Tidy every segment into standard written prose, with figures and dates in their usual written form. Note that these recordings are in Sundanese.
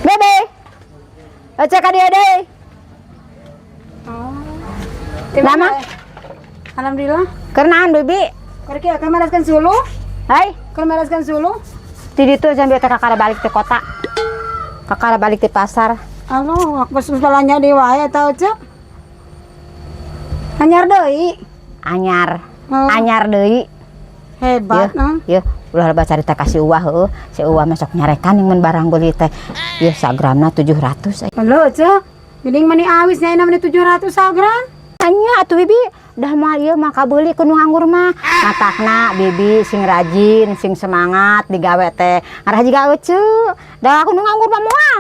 Bebe. Ece ka dieu deui. Lama? Alhamdulillah. Keur naon, Bibi? Keur kieu keur mereskeun suluh, Hai, keur mereskeun suluh. Ti ditu sambil teh kakara balik ke kota. Kakara balik di pasar. Allah, aku geus balanja deui wae eta Ece. Anyar deui. Anyar. Oh. Anyar deui. Hebat, nah. Ya, ulah loba carita ka si Uwah heueuh. Si Uwah masuk nyarekan yang mun barang beuli teh. Ieu sagramna 700 eh. Halo, Ece. Geuning mani awis nya mani 700 sagram. Anya atuh, Bibi, dah mah ieu mah kabeuli ku nu nganggur mah. Matakna Bibi sing rajin, sing semangat digawe teh. Ngarah jiga ece. Dah ku nu nganggur mah moal.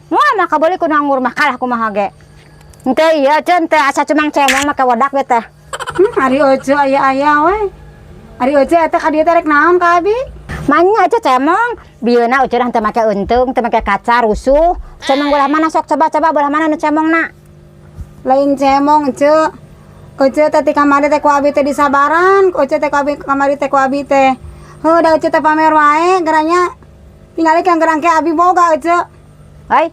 Moal mah kabeuli ku nu nganggur mah kalah kumaha ge. Henteu ieu ce, henteu asa cemang cemong make wedak we teh. Ari Ece aya-aya we. Ari Ece eta ka dieu teh rek naon ka abi? Manya aja cemong, bieuna ece dah teu make eunteung, teu make kaca rusuh. Cemong belah mana sok, coba-coba belah mana nu cemongna? Lain cemong, Ece. Ece teh ti kamari teh ku abi teh disabaran, ku Ece teh ku abi kamari teh ku abi teh. Heuh, da Ece teh pamer wae geranya. Tingali kan gerang ke abi boga Ece. Hai,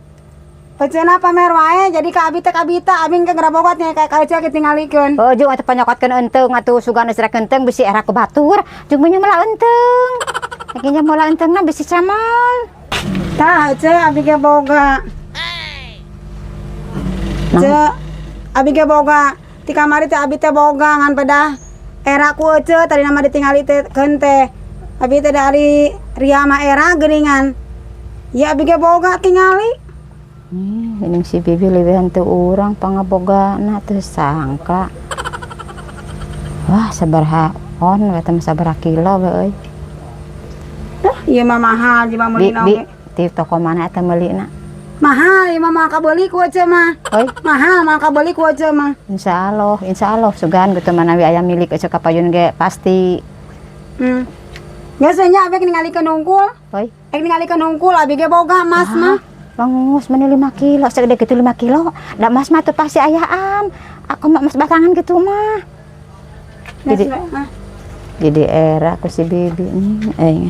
Ece na pamer wae jadi ka abi teh kabita, abi ke geura boga nya ka Ece ge tingalikeun. Oh, jeung atuh panyokotkeun eunteung atuh sugan geus rek eunteung bisi era ku batur. Jeung nya moal eunteung. Lagi nya moal eunteungna bisi cemong. Tah Ece, abi ge boga. Ece, abi ge boga. Ti kamari teh abi teh boga ngan pedah era ku Ece tadi nama ditingali teh keun teh. Abi teh dari ria mah era geuningan. Ya abi ge boga tingali. Ini si Bibi leuwihan teu urang pangabogana teu sangka. Wah, sabaraha on we teh, sabaraha kilo we euy. Dah, ieu mah mahal jiwa Bi, meulina bi, oge. Ti toko mana eta meulina? Mahal ieu mah, moal kabeuli ku Ece mah. Oi, Mahal, moal kabeuli ku Ece mah. Insyaallah, insyaallah sugan gitu manawi aya milik ece kapayun ge pasti. Geus nya abi ningalikeun hungkul. Oi, Ek ningalikeun hungkul, abi ge boga emas mah. Bangus meni 5 kilo, segede gitu 5 kilo. Da emas mah tuh pasti ayaan. Aku mah emas batangan gitu mah. Geus Jadi we, ah. jadi era ku si Bibi nih, eh.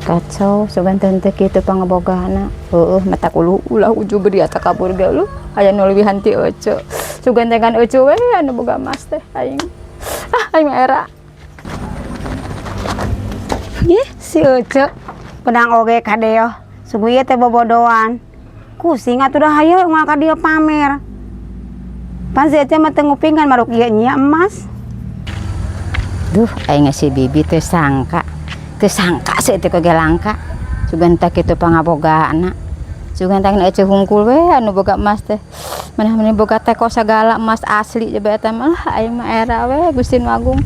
Kacau, sugan teh teu kitu pangabogana. Heueuh, mata kulu ulah ujug di atas kabur ge lu. Aya nu leuwihan ti ece. Sugan teh kan ece we anu boga emas teh aing. Ah, aing mah era. Ih, si Ece pedang oge kadeo. Sugu ieu teh bobodoan. Kusing atuh dah hayo moal ka dieu pamer. Pan si Ece mah teu ngupingkan maruk ieu nya emas. Duh, aing si Bibi teu sangka. Teu sangka sih teh ge langka. Sugan teh kitu pangabogana. Sugan teh ece hungkul we anu boga emas teh. Maneh-maneh boga teko sagala emas asli coba eta mah lah aing mah era we Gusti Nu Agung.